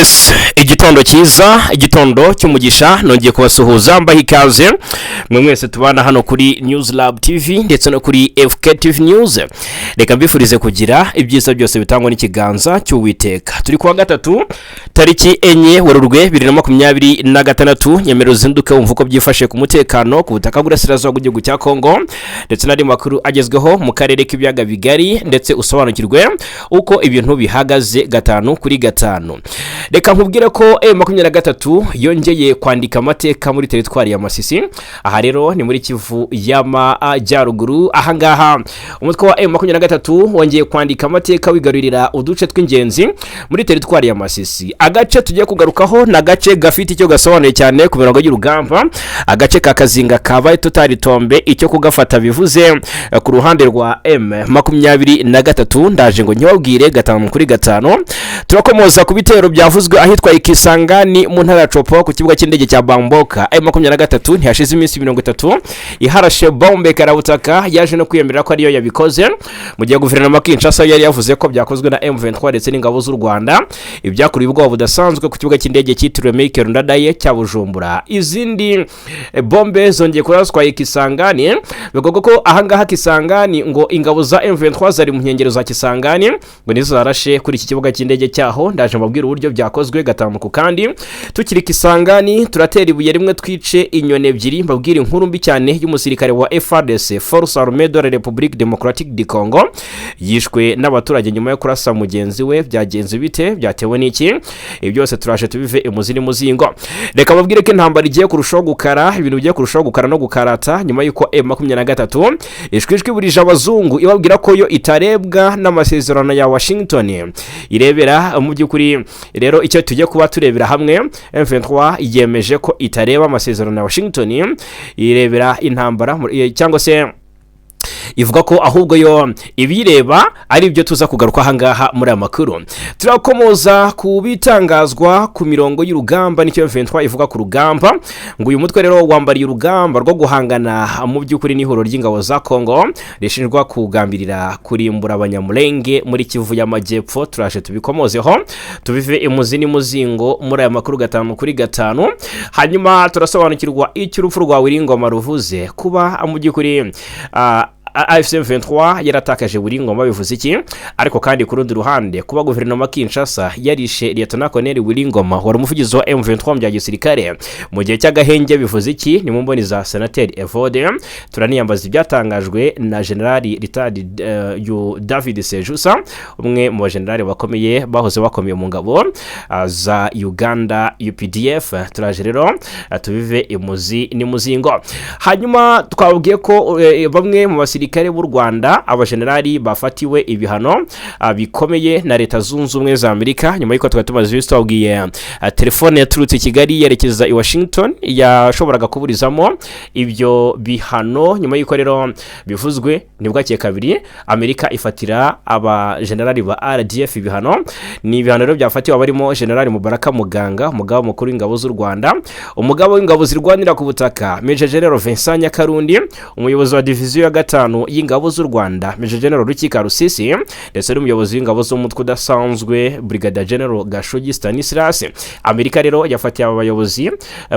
Yes, igitondo cyiza, igitondo cy'umugisha. Nongeye kubasuhuza, mbaha ikaze mwe mwese tubana hano kuri News Lab TV ndetse no kuri FK TV News. Reka mbifurize kugira ibyiza byose bitangwa n'ikiganza cy'Uwiteka. Turi kuwa gatatu, tariki 4 Werurwe 2026. Nyemero uzinduke wumva uko byifashe ku mutekano ku butaka bw'Uburasirazuba bw'igihugu cya Kongo ndetse n'andi makuru agezweho mu karere k'Ibiyaga Bigari, ndetse usobanukirwe uko ibintu bihagaze gatanu kuri gatanu. Reka nkubwire ko M23 yongeye kwandika amateka muri teritwari ya Masisi. Aha rero ni muri Kivu y'Amajyaruguru. Ahangaha umutwe wa M23 wongeye kwandika amateka, wigarurira uduce tw'ingenzi muri teritwari ya Masisi. Agace tugiye kugarukaho ni agace gafite icyo gasobanuye cyane ku mirongo y'urugamba, agace ka Kazinga kabaye totari tombe. Icyo kugafata bivuze ku ruhande rwa M23, ndaje ngo nyibabwire gatanu kuri gatanu. Turakomoza ku bitero byavuzwe ahitwa Ikisangani mu ntara ya Tshopo, ku kibuga cy'indege cya Bamboka. M23 ntihashize iminsi 30 iharashe bombe karabutaka, yaje no kwiyemerera ko ariyo yabikoze, mu gihe guverinoma Kinshasa yari yavuze ko byakozwe na M23 ndetse n'ingabo z'u Rwanda, ibyakuriye ubwoba budasanzwe ku kibuga cy'indege cyitiriwe Melchior Ndadaye cya Bujumbura. Izindi bombe zongeye kuraswa Ikisangani. Bivugwa ko ahangaha Kisangani ngo ingabo za M23 zari mu nkengero za Kisangani, ngo nizo zarashe kuri iki kibuga cy'indege cyaho. Ndaje mbabwira uburyo byakozwe gatanu ku kandi. Tukiri Kisangani, turatera ibuye rimwe twice inyoni ebyiri, mbabwira inkuru mbi cyane y'umusirikare wa FARDC, Force Armée de la République Démocratique du Congo, yishwe n'abaturage nyuma yo kurasa mugenzi we. Byagenze bite? Byatewe n'iki? Ibi byose turaje tubive imuzi n'umuzingo. Reka mbabwire ko intambara igiye kurushaho gukara, ibintu bigiye kurushaho gukara no gukarata nyuma y'uko M23 ishwishwi burije abazungu, ibabwira ko yo itarebwa n'amasezerano ya Washington irebera. Mu by'ukuri rero, icyo tujye kuba turebera hamwe, M23 yemeje ko itareba amasezerano ya Washington, irebera intambara cyangwa se ivuga ko ahubwo yo ibireba ari byo tuza kugaruka ahangaha muri aya makuru. Turakomoza ku bitangazwa ku mirongo y'urugamba nicyo M23 ivuga ku rugamba. Ngo uyu mutwe rero wambariye urugamba rwo guhangana mu by'ukuri n'ihuriro ry'ingabo za Kongo rishinjwa kugambirira kurimbura Abanyamulenge muri Kivu y'Amajyepfo. Turaje tubikomozeho, tubive imuzi n'imuzingo muri aya makuru gatanu kuri gatanu. Hanyuma turasobanukirwa icyo urupfu rwa Willy Ngoma ruvuze. Kuba mu by'ukuri AFC 23 yaratakaje Willy Ngoma bivuze iki? Ariko kandi ku rundi ruhande, kuba guverinoma Kinshasa yarishe Lieutenant Colonel Willy Ngoma wari umuvugizi wa M23 mu bya gisirikare mu gihe cy'agahenge bivuze iki? Ni mu mboni za Senateri Evode. Turaniyambaza ibyatangajwe na General Retired David Sejusa, umwe mu bajenerali bakomeye bahoze bakomeye mu ngabo za Uganda UPDF. Turaje rero tubive imuzi n'imuzingo. Hanyuma twabwiye ko bamwe mu basirikare b'u Rwanda, abajenerali, bafatiwe ibihano bikomeye na Leta Zunze Ubumwe za Amerika, nyuma y'uko twari tumaze iminsi tubabwiye telefone yaturutse i Kigali yerekeza i Washington yashoboraga kuburizamo ibyo bihano. Nyuma y'uko rero bivuzwe, nibwo kabiri Amerika ifatira abajenerali ba RDF ibihano. Ni ibihano rero byafatiwe abarimo Generali Mubaraka Muganga, umugaba mukuru w'ingabo z'u Rwanda, umugaba w'ingabo zirwanira ku butaka Major General Vincent Nyakarundi, umuyobozi wa diviziyo ya gatanu y'ingabo z'u Rwanda Major General Rukika Rusisi, ndetse n'umuyobozi w'ingabo z'umutwe udasanzwe Brigadier General Gashugi Stanislas. Amerika rero yafatiye aba bayobozi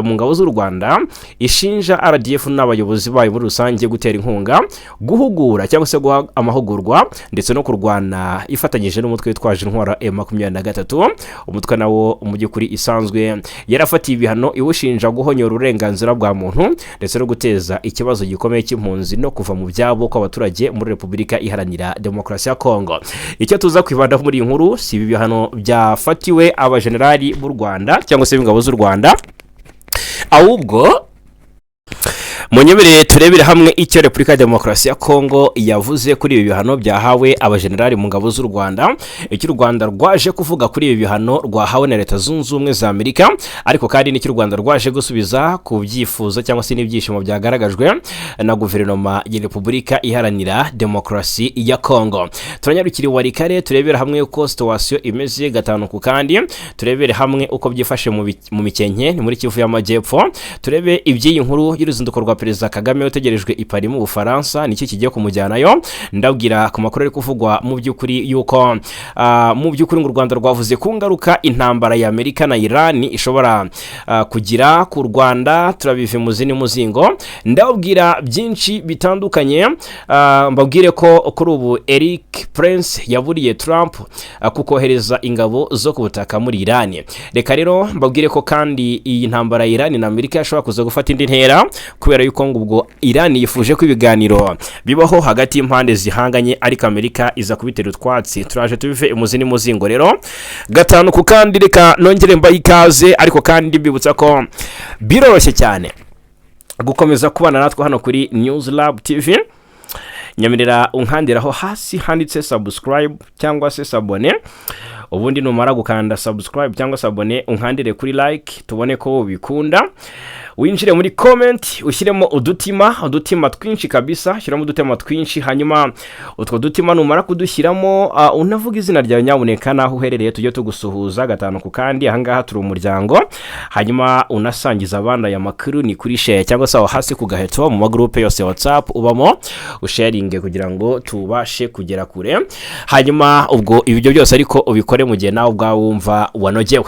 mu ngabo z'u Rwanda, ishinja RDF n'abayobozi bayo muri rusange gutera inkunga, guhugura cyangwa se guha amahugurwa ndetse no kurwana ifatanyije n'umutwe witwaje intwaro M23, umutwe nawo mu by'ukuri isanzwe yarafatiye ibihano, iwushinja guhonyora uburenganzira bwa muntu ndetse no guteza ikibazo gikomeye cy'impunzi no kuva mu byabo kw'abaturage muri Repubulika Iharanira Demokarasi ya Kongo. Icyo tuza kwibandaho muri iyi nkuru si ibi bihano byafatiwe abajenerali b'u Rwanda cyangwa se b'ingabo z'u Rwanda, ahubwo munyemerere turebere hamwe icyo Repubulika ya Demokarasi ya Kongo yavuze kuri ibi bihano byahawe abajenerali mu ngabo z'u Rwanda, icyo u Rwanda rwaje kuvuga kuri ibi bihano rwahawe na Leta Zunze Ubumwe za Amerika, ariko kandi n'icyo u Rwanda rwaje gusubiza ku byifuzo cyangwa se n'ibyishimo byagaragajwe na guverinoma ya Repubulika Iharanira Demokarasi ya Kongo. Turanyarukira Walikale, turebere hamwe uko situation imeze gatanu ku kandi, turebere hamwe uko byifashe mu Mikenke, ni muri Kivu y'Amajyepfo, turebe iby'iyi nkuru y'uruzinduko rwa Perezida Kagame utegerejwe i Paris mu Bufaransa, niki kigiye kumujyanayo? Ndabwira ku makuru ari kuvugwa mu by'ukuri yuko mu by'ukuri ngo u Rwanda rwavuze ku ngaruka intambara ya Amerika na Iran ishobora kugira ku Rwanda. Turabive mu zindi muzingo, ndababwira byinshi bitandukanye. Mbabwire ko kuri ubu Eric Prince yaburiye Trump ku kohereza ingabo zo ku butaka muri Iran. Reka rero mbabwire ko kandi iyi ntambara ya Iran na Amerika yashobora kuza gufata indi ntera, kubera yuko ngo ubwo Iran yifuje ko ibiganiro bibaho hagati y'impande zihanganye, ariko Amerika iza kubitera utwatsi. Turaje tubive imuzi n'umuzingo rero gatanu ku kandi. Reka nongere mbahe ikaze, ariko kandi mbibutsa ko biroroshye cyane gukomeza kubana natwe hano kuri News Lab TV. Nyamirira unkandiraho hasi handitse subscribe cyangwa se s'abonner. Ubundi numara gukanda subscribe cyangwa s'abonner, unkandire kuri like tubone ko ubikunda. Winjire muri comment, ushyiremo udutima, udutima twinshi kabisa. Shyiramo udutima twinshi, hanyuma utwo dutima numara kudushyiramo, unavuga izina ryawe nyabuneka n'aho uherereye, tujye tugusuhuza gatanu ku kandi. Ahangaha turi umuryango. Hanyuma unasangiza abandi aya makuru, ni kuri share cyangwa se aho hasi ku gaheto, mu magurupe yose ya WhatsApp ubamo, usharinge kugira ngo tubashe kugera kure. Hanyuma ubwo ibyo byose ariko ubikore mu gihe nawe ubwawe wumva wanogewe.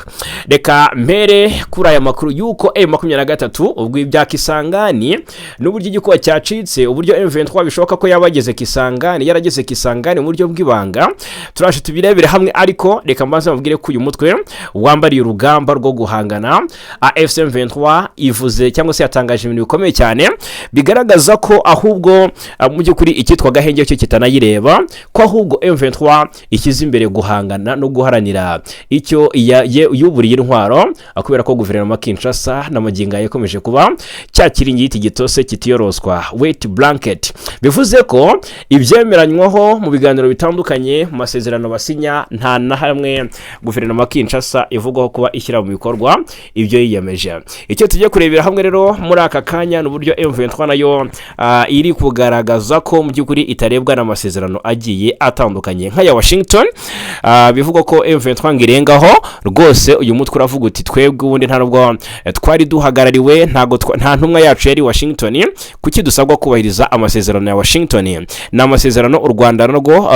Reka mpere kuri aya makuru y'uko M23, ubwo ibya Kisangani n'uburyo igikuba cyacitse, uburyo M23 bishoboka ko yaba yageze Kisangani, yarageze Kisangani mu buryo bw'ibanga. Turaje tubirebere hamwe, ariko reka mbanze mubwire ko uyu mutwe wambariye urugamba rwo guhangana. AFC M23 ivuze cyangwa se yatangaje ibintu bikomeye cyane bigaragaza ko ahubwo mu by'ukuri icyitwa gahenge cyo kitanayireba, ko ahubwo M23 ishyize imbere guhangana no guharanira icyo yuburiye intwaro, kubera ko guverinoma Kinshasa na magingo yakomeje kuba cya kiringiti gitose kitiyoroswa, wet blanket. Bivuze ko ibyemeranywaho mu biganiro bitandukanye, mu masezerano basinya, nta na hamwe guverinoma Kinshasa ivugwaho kuba ishyira mu bikorwa ibyo yiyemeje. Icyo tugiye kurebera hamwe rero muri aka kanya ni uburyo M23 nayo iri kugaragaza ko mu by'ukuri itarebwa n'amasezerano agiye atandukanye nk'aya Washington. Bivugwa ko M23 ngo irengaho rwose. Uyu mutwe uravuga uti: "Twebwe ubundi nta nubwo twari duhagarariwe, ntago nta ntumwa yacu yari Washington. Kuki dusabwa kubahiriza amasezerano ya Washington?" Ni amasezerano u Rwanda narwo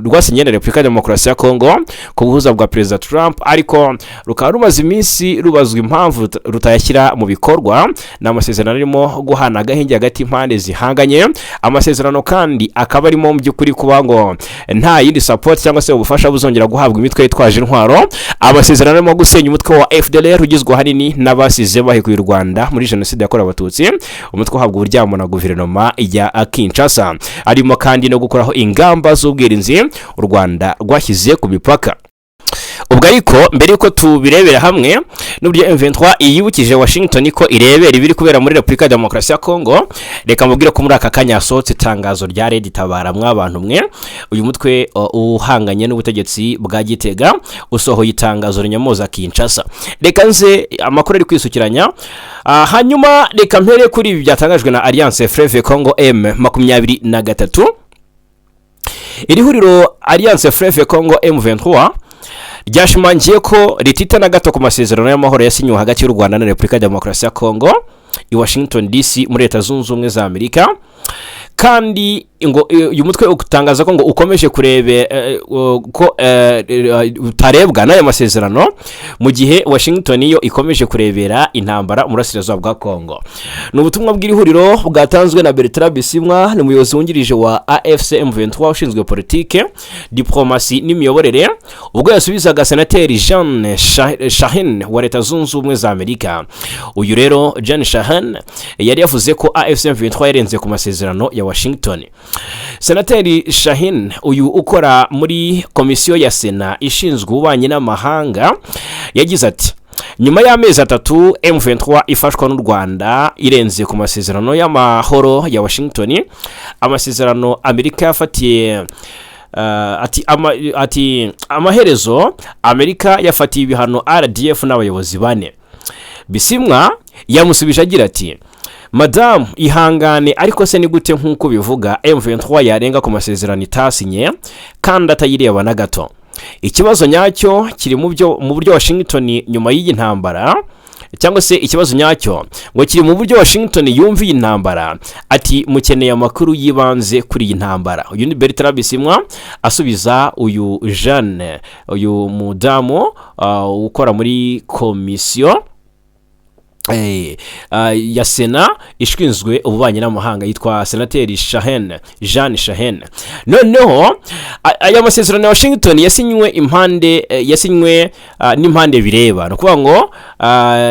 rwasinye na Repubulika ya Demokarasi ya Kongo ku buhuza bwa Perezida Trump, ariko rukaba rumaze iminsi rubazwa impamvu rutayashyira mu bikorwa. Ni amasezerano arimo guhana agahenge hagati y'impande zihanganye. Amasezerano kandi akaba arimo mu by'ukuri kuba ngo nta yindi support cyangwa se ubufasha buzongera guhabwa imitwe yitwaje intwaro. Amasezerano arimo gusenya umutwe wa FDLR ugizwe ahanini n'abasize bahekuye u Rwanda muri Jenoside yakorewe Abatutsi, umutwe uhabwa uburyamo na guverinoma ya Kinshasa. Arimo kandi no gukuraho ingamba z'ubwirinzi u Rwanda rwashyize ku mipaka. Ubwo ariko mbere yuko tubirebera hamwe n'uburyo M23 yibukije Washington ko irebera ibiri kubera muri Repubulika ya Demokarasi ya Kongo, reka mubwire ko muri aka kanya hasohotse itangazo rya Red Tabara. Mw'abantu mwe, uyu mutwe uhanganye n'ubutegetsi bwa Gitega usohoye itangazo rinyamoza Kinshasa. Reka nze amakuru ari kwisukiranya. Hanyuma reka mpere kuri ibi byatangajwe na Alliance Fleuve Congo M23. Iri huriro Alliance Fleuve Congo M23 ryashimangiye ko ritita na gato ku masezerano y'amahoro yasinyiwe hagati y'u Rwanda na Repubulika ya Demokarasi ya Kongo i Washington DC muri Leta Zunze Ubumwe za Amerika. Kandi ngo uyu mutwe utangaza ko ngo ukomeje kurebe ko utarebwa n'aya masezerano, mu gihe Washington yo ikomeje kurebera intambara mu burasirazuba bwa Kongo. Ni ubutumwa bw'iri huriro bwatanzwe na Bertrand Bisimwa, ni umuyobozi wungirije wa AFC M23 ushinzwe politike, diplomasi n'imiyoborere, ubwo yasubizaga Senateri Jeanne Shaheen wa Leta Zunze Ubumwe za Amerika. Uyu rero Jeanne Shaheen yari yavuze ko AFC M23 yarenze ku masezerano ya Washington. Senateri Shaheen, uyu ukora muri komisiyo ya Sena ishinzwe ububanyi n'amahanga, yagize ati: "Nyuma y'amezi 3 M23 ifashwa n'u Rwanda irenze ku masezerano y'amahoro ya Washington, amasezerano Amerika yafatiye ati amaherezo Amerika yafatiye ibihano RDF n'abayobozi bane." Bisimwa yamusubije agira ati: "Madamu, ihangane, ariko se ni gute nk'uko bivuga M23 yarenga ku masezerano itasinye kandi atayireba na gato? Ikibazo nyacyo kiri mu byo mu buryo Washington nyuma y'iyi ntambara cyangwa se ikibazo nyacyo ngo kiri mu buryo Washington yumva iyi ntambara. Ati: "Mukeneye amakuru y'ibanze kuri iyi ntambara." Uyu ni Bertrand Bisimwa asubiza uyu Jeanne, uyu mudamu ukora muri komisiyo ya Sena ishinzwe ububanyi n'amahanga, yitwa Senateri Shaheen, Jeanne Shaheen. Noneho aya masezerano ya Washington yasinywe impande yasinywe n'impande bireba, ni ukuvuga ngo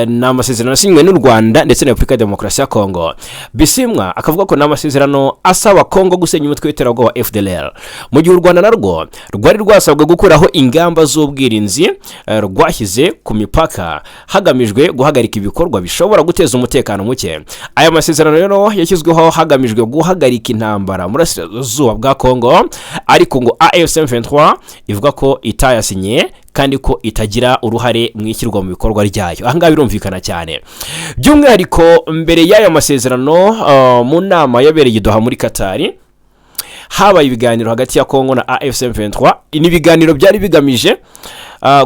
ni amasezerano yasinywe n'u Rwanda ndetse na Repubulika ya Demokarasi ya Kongo. Bisimwa akavuga ko ni amasezerano asaba Kongo gusenya umutwe w'iterabwoba wa FDLR, mu gihe u Rwanda narwo rwari rwasabwe gukuraho ingamba z'ubwirinzi rwashyize ku mipaka hagamijwe guhagarika ibikorwa bishobora guteza umutekano muke. Aya masezerano rero yashyizweho hagamijwe guhagarika intambara mu burasirazuba bwa Kongo, ariko ngo AFC M23 ivuga ko itayasinye kandi ko itagira uruhare mu ishyirwa mu bikorwa ryayo. Aha ngaha birumvikana cyane, by'umwihariko mbere y'aya masezerano, mu nama yabereye i Doha muri Katari, habaye ibiganiro hagati ya Kongo na AFC M23. Ni ibiganiro byari bigamije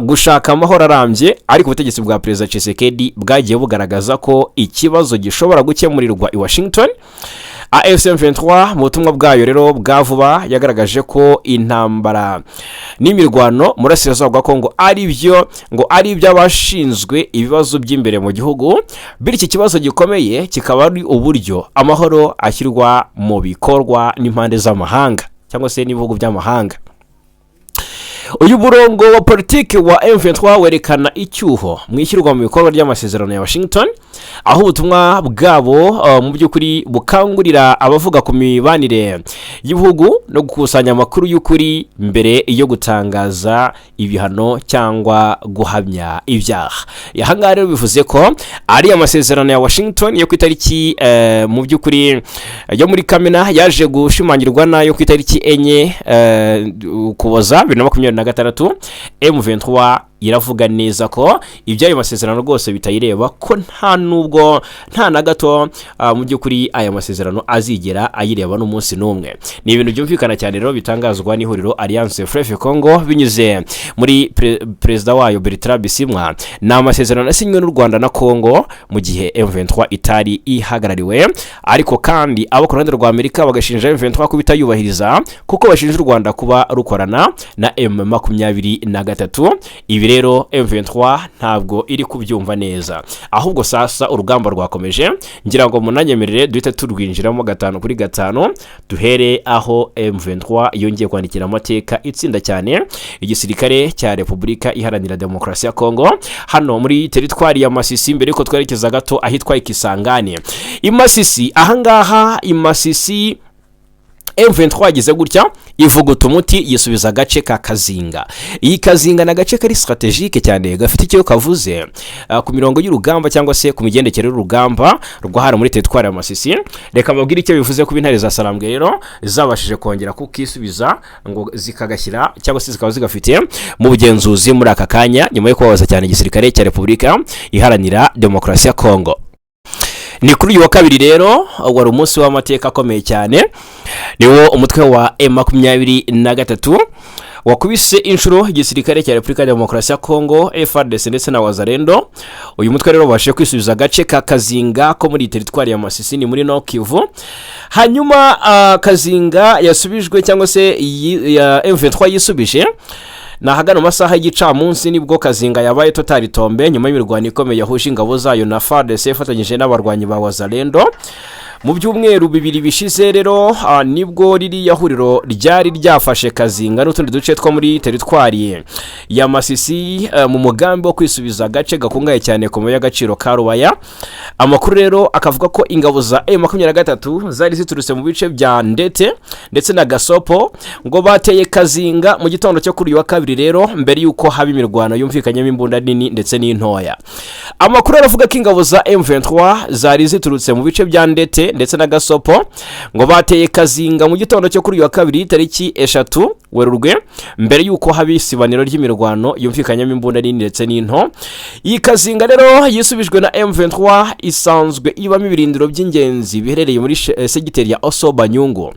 gushaka amahoro arambye, ariko ubutegetsi bwa Perezida Tshisekedi bwagiye bugaragaza ko ikibazo gishobora gukemurirwa i Washington. AFC M23 mu butumwa bwayo rero bwa vuba yagaragaje ko intambara n'imirwano mu burasirazuba bwa Kongo ari byo ngo ari iby'abashinzwe ibibazo by'imbere mu gihugu, bityo ikibazo gikomeye kikaba ari uburyo amahoro ashyirwa mu bikorwa n'impande z'amahanga cyangwa se n'ibihugu by'amahanga. Uyu murongo wa politiki wa M23 werekana icyuho mu ishyirwa mu bikorwa ry'amasezerano ya Washington, aho ubutumwa bwabo mu by'ukuri bukangurira abavuga ku mibanire y'ibihugu no gukusanya amakuru y'ukuri mbere yo gutangaza ibihano cyangwa guhamya ibyaha. Aha ngaha rero bivuze ko ari amasezerano ya Washington yo ku itariki mu by'ukuri yo muri Kamena, yaje gushimangirwa n'ayo ku itariki 4 Ukuboza 2026, M23 iravuga neza ko iby'ayo masezerano rwose bitayireba, ko nta nubwo nta na gato mu by'ukuri aya masezerano azigera ayireba n'umunsi n'umwe. Ni ibintu byumvikana cyane rero bitangazwa n'ihuriro Alliance Fleuve Congo binyuze muri perezida wayo Bertrand Bisimwa. Ni amasezerano asinywe n'u Rwanda na Congo mu gihe M23 itari ihagarariwe, ariko kandi abo ku ruhande rwa Amerika bagashinja M23 kuba itayubahiriza, kuko bashinja u Rwanda kuba rukorana na M23. Ibi rero M23 ntabwo iri kubyumva neza. Ahubwo sasa urugamba rwakomeje, ngira ngo munanyemerere duhite turwinjiramo gatanu kuri gatanu, duhere aho M23 yongeye kwandikira amateka itsinda cyane igisirikare cya Repubulika Iharanira Demokarasi ya Kongo hano muri teritwari ya Masisi. Mbere yuko twerekeza gato ahitwa Ikisangani i Masisi, ahangaha i Masisi M23 yagize gutya ivuguta umuti, yisubiza agace ka Kazinga. Iyi Kazinga ni agace kari stratégique cyane, gafite icyo kavuze ku mirongo y'urugamba cyangwa se ku migendekere y'urugamba rwahara muri teritwari ya Masisi. Reka mbabwire icyo bivuze kuba intare za Sarambwe rero zabashije kongera kukisubiza, ngo zikagashyira cyangwa se zikaba zigafite mu bugenzuzi muri aka kanya, nyuma yo kubabaza cyane igisirikare cya Repubulika Iharanira Demokarasi ya Kongo. Ni kuri uyu wa kabiri rero wari umunsi w'amateka akomeye cyane, niwo umutwe wa M23 wakubise inshuro igisirikare cya Repubulika ya Demokarasi ya Kongo, FARDC ndetse na Wazalendo. Uyu mutwe rero wabashije kwisubiza agace ka Kazinga ko muri teritwari ya Masisi, ni muri Nord Kivu. Hanyuma Kazinga yasubijwe cyangwa se ya M23 yisubije ni ahagana mu masaha y'igicamunsi, nibwo Kazinga yabaye totalement tombé nyuma y'imirwano ikomeye yahuje ingabo zayo na FARDC ifatanyije n'abarwanyi ba Wazalendo. Mu byumweru 2 bishize rero nibwo ririya huriro ryari ryafashe Kazinga n'utundi duce two muri teritwari ya Masisi mu mugambi wo kwisubiza agace gakungahaye cyane ku mabuye y'agaciro ka Rubaya. Amakuru rero akavuga ko ingabo za M23 zari ziturutse mu bice bya Ndete ndetse na Gasopo ngo bateye Kazinga mu gitondo cyo kuri uyu wa kabiri rero, mbere y'uko haba imirwano yumvikanyemo imbunda nini ndetse n'intoya. Amakuru aravuga ko ingabo za M23 zari ziturutse mu bice bya Ndete ndetse na Gasopo ngo bateye Kazinga mu gitondo cyo kuri uyu wa kabiri tariki 3 Werurwe, mbere y'uko haba isibaniro ry'imirwano yumvikanyemo imbunda nini ndetse n'into. Iyi Kazinga rero yisubijwe na M23 isanzwe ibamo ibirindiro by'ingenzi biherereye muri segiteri ya Oso Banyungu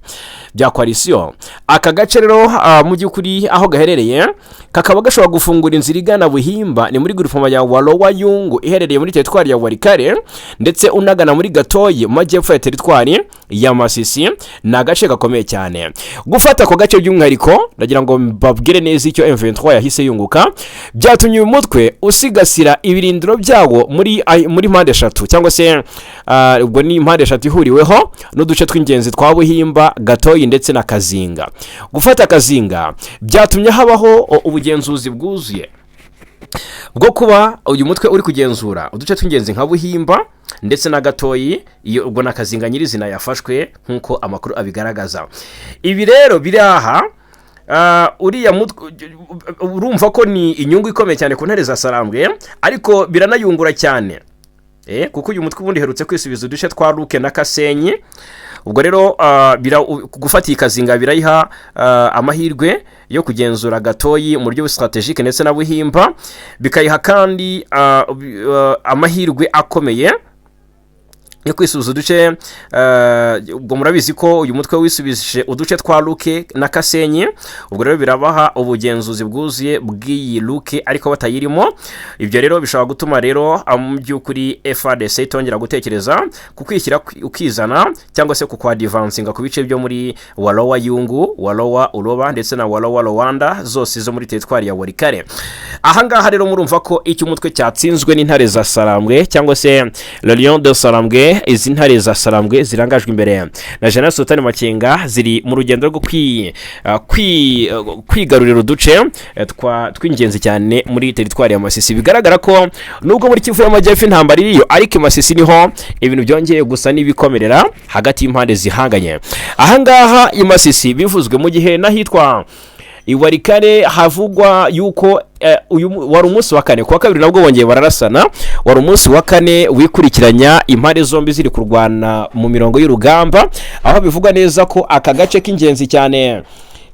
bya coalition. Aka gace rero mu by'ukuri aho gaherereye Kakaba gashobora gufungura inzira igana Buhimba, ni muri groupement ya Walowa Yungu iherereye muri teritwari ya Walikale, ndetse unagana muri Gatoyi mu majyepfo ya teritwari ya Masisi. Ni agace gakomeye cyane. Gufata ako gace by'umwihariko, ndagira ngo mbabwire neza icyo M23 yahise yunguka. Byatumye uyu mutwe usigasira ibirindiro byawo muri mpande eshatu, cyangwa se ubwo ni impande eshatu ihuriweho n'uduce tw'ingenzi twa Buhimba, Gatoyi ndetse na Kazinga. Gufata Kazinga byatumye habaho ubugenzuzi bwuzuye bwo kuba uyu mutwe uri kugenzura uduce tw'ingenzi nka Buhimba ndetse na Gatoyi. Iyo ubwo na Kazinga nyirizina yafashwe nk'uko amakuru abigaragaza. Ibi rero biri aha, uriya mutwe urumva ko ni inyungu ikomeye cyane ku ntare za Sarambwe, ariko biranayungura cyane, kuko uyu mutwe ubundi uherutse kwisubiza uduce twa Luke na Kasenyi. Ubwo rero gufata iyi Kazinga birayiha amahirwe yo kugenzura Gatoyi mu buryo stratégique ndetse na Buhimba, bikayiha kandi amahirwe akomeye yo kwisubiza uduce. Ubwo murabizi ko uyu mutwe wisubije uduce twa Luke na Kasenyi. Ubwo rero birabaha ubugenzuzi bwuzuye bw'iyi Luke ariko batayirimo. Ibyo rero bishobora gutuma rero mu by'ukuri FARDC itongera gutekereza ku kwishyira ukizana cyangwa se ku kwadvancinga ku bice byo muri Walowa Yungu, Walowa Uroba ndetse na Walowa Rwanda, zose zo muri teritwari ya Walikale. Ahangaha rero murumva ko icyo umutwe cyatsinzwe n'intare za Sarambwe, cyangwa se Le Lion de Sarambwe. Izi ntare za Sarambwe zirangajwe imbere na General Sultan Makenga ziri mu rugendo rwo kwigarurira uduce tw'ingenzi cyane muri teritwari ya Masisi. Bigaragara ko nubwo muri Kivu y'Amajyepfo intambara iriyo, ariko i Masisi niho ibintu byongeye gusa n'ibikomerera hagati y'impande zihanganye. Ahangaha i Masisi bivuzwe mu gihe n'ahitwa i Walikale havugwa yuko uyu wari umunsi wa kane. Kuwa kabiri nabwo bongeye bararasana. Wari umunsi wa kane wikurikiranya impande zombi ziri kurwana mu mirongo y'urugamba, aho bivugwa neza ko aka gace k'ingenzi cyane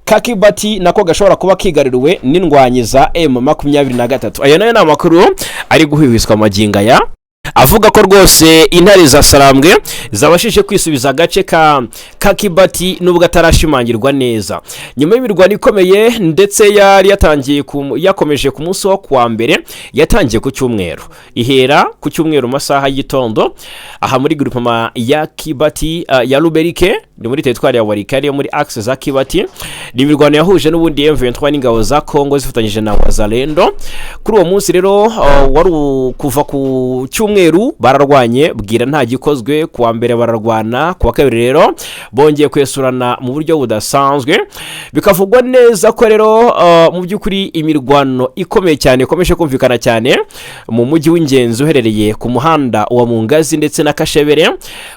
Kakibati nako gashobora kuba kigaruriwe n'indwanyi za M23. Aya nayo ni amakuru ari guhwihwiswa magingo aya, avuga ko rwose intare za Sarambwe zabashije kwisubiza agace ka Kakibati, nubwo atarashimangirwa neza. Nyuma y'imirwano ikomeye ndetse yari yatangiye yakomeje ku munsi wo kuwa mbere, yatangiye ku cyumweru, ihera ku cyumweru mu masaha y'igitondo, aha muri groupement ya Kibati, ya Ruberike, ni muri teritwari ya Walikale yo muri axe za Kibati. Ni imirwano yahuje n'ubundi M23 n'ingabo za Congo zifatanyije na Wazalendo. Kuri uwo munsi rero, wari kuva ku cyumweru bararwanye bwira nta gikozwe, kuwa mbere bararwana, kuwa kabiri rero bongeye kwesurana mu buryo budasanzwe. Bikavugwa neza ko rero mu by'ukuri imirwano ikomeye cyane ikomeje kumvikana cyane mu mujyi w'ingenzi uherereye ku muhanda wa Mungazi ndetse na Kashebere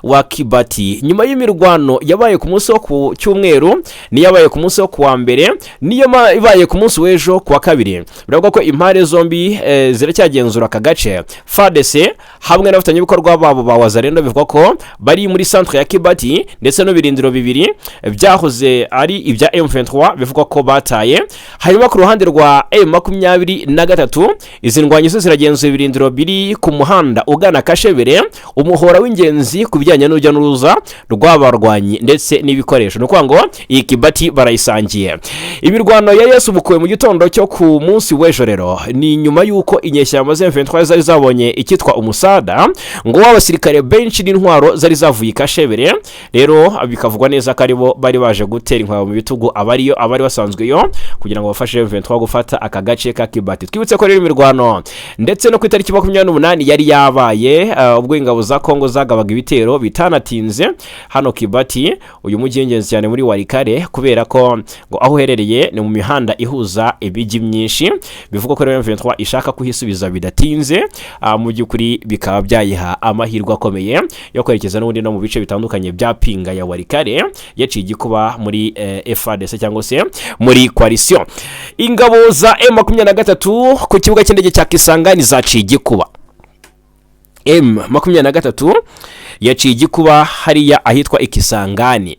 wa Kibati. Nyuma y'imirwano yabaye ku munsi wo ku cyumweru, n'iyabaye ku munsi wo kuwa mbere, niyo ibaye ku munsi w'ejo kuwa kabiri, biravuga ko impande zombi ziracyagenzura aka gace. FARDC hamwe n'abafatanyabikorwa babo ba Wazalendo bivugwa ko bari muri centre ya Kibati ndetse n'ibirindiro bibiri byahoze ari ibya M23 bivugwa ko bataye. Hanyuma ku ruhande rwa M23, izi ndwanyi zo ziragenzura ibirindiro biri ku muhanda ugana Kashebere, umuhora w'ingenzi ku bijyanye n'urujya n'uruza rw'abarwanyi ndetse n'ibikoresho. Ni ukuvuga ngo iyi Kibati barayisangiye. Imirwano yari yasubukuwe mu gitondo cyo ku munsi w'ejo rero ni nyuma y'uko inyeshyamba za M23 zari zabonye icyitwa umusada ngo w'abasirikare benshi n'intwaro zari zavuye i Kashebere. Rero bikavugwa neza ko aribo bari baje gutera inkwabo mu bitugu abariyo, abari basanzweyo, kugira ngo bafashe M23 gufata aka gace ka Kibati. Twibutse ko rero imirwano ndetse no ku itariki 28 yari yabaye, ubwo ingabo za Kongo zagabaga ibitero bitanatinze hano Kibati, uyu mujyi w'ingenzi cyane muri Walikale, kubera ko ngo aho uherereye ni mu mihanda ihuza imijyi myinshi. Bivugwa ko rero M23 ishaka kuhisubiza bidatinze, mu by'ukuri bikaba byayiha amahirwe akomeye yo kwerekeza n'ubundi no mu bice bitandukanye bya Pinga ya Walikale yaciye igikuba muri FARDC cyangwa se muri coalition. Ingabo za M23 ku kibuga cy'indege cya Kisangani zaciye igikuba. M23 yaciye igikuba hariya ahitwa Ikisangani.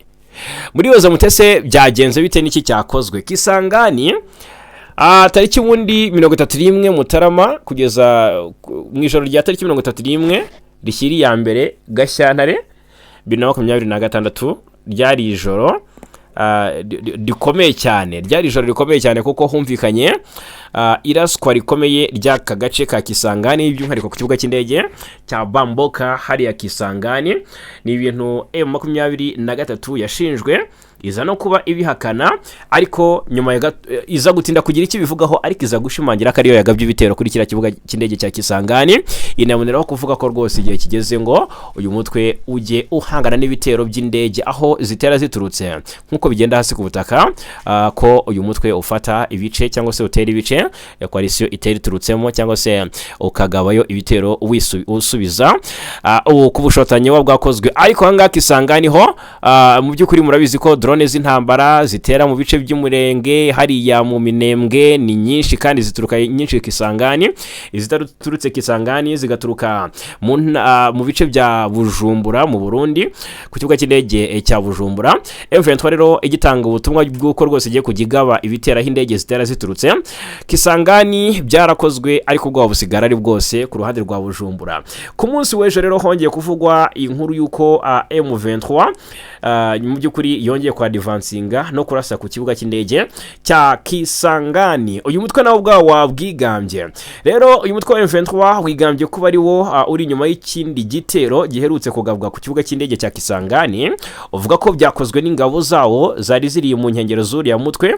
Muri yoza mutese byagenze bite? N'iki cyakozwe Kisangani? Tariki ubundi 31 Mutarama kugeza mu ijoro rya tariki 31 rishyira iya mbere Gashyantare 2026, ryari ijoro. rikomeye cyane. Ryari ijoro rikomeye cyane kuko humvikanye iraswa rikomeye ry'aka gace ka Kisangani, by'umwihariko ku kibuga cy'indege cya Bamboka hariya Kisangani. Ni ibintu M23 yashinjwe, iza no kuba ibihakana, ariko nyuma ya iza gutinda kugira icyo ibivugaho, ariko iza gushimangira ko ariyo yagabye ibitero kuri kiriya kibuga cy'indege cya Kisangani. Inaboneraho kuvuga ko rwose igihe kigeze ngo uyu mutwe ujye uhangana n'ibitero by'indege aho zitera ziturutse, nk'uko bigenda hasi ku butaka, ko uyu mutwe ufata ibice cyangwa se utera ibice ya coalition itera iturutsemo, cyangwa se ukagabayo ibitero usubiza ubu ku bushotanyi buba bwakozwe. Ariko aha ngaha Kisangani ho, mu by'ukuri murabizi ko drone z'intambara zitera mu bice by'umurenge hariya mu Minembwe ni nyinshi, kandi zituruka nyinshi Kisangani. Iziturutse Kisangani zigaturuka mu bice bya Bujumbura mu Burundi, ku kibuga cy'indege cya Bujumbura. M23 rero igitanga ubutumwa bw'uko rwose igiye kujya igaba ibitera aho indege zitera ziturutse Kisangani, byarakozwe, ariko ubwoba busigara ari bwose ku ruhande rwa Bujumbura. Ku munsi w'ejo rero hongeye kuvugwa inkuru y'uko M23 mu by'ukuri yongeye kwa advancinga no kurasa ku kibuga cy'indege cya Kisangani. Uyu mutwe nawo ubwawo wabwigambye. Rero uyu mutwe wa M23 wigambye kuba ari wo uri inyuma y'ikindi gitero giherutse kugabwa ku kibuga cy'indege cya Kisangani, uvuga ko byakozwe n'ingabo zawo zari ziri mu nkengero z'uriya mutwe,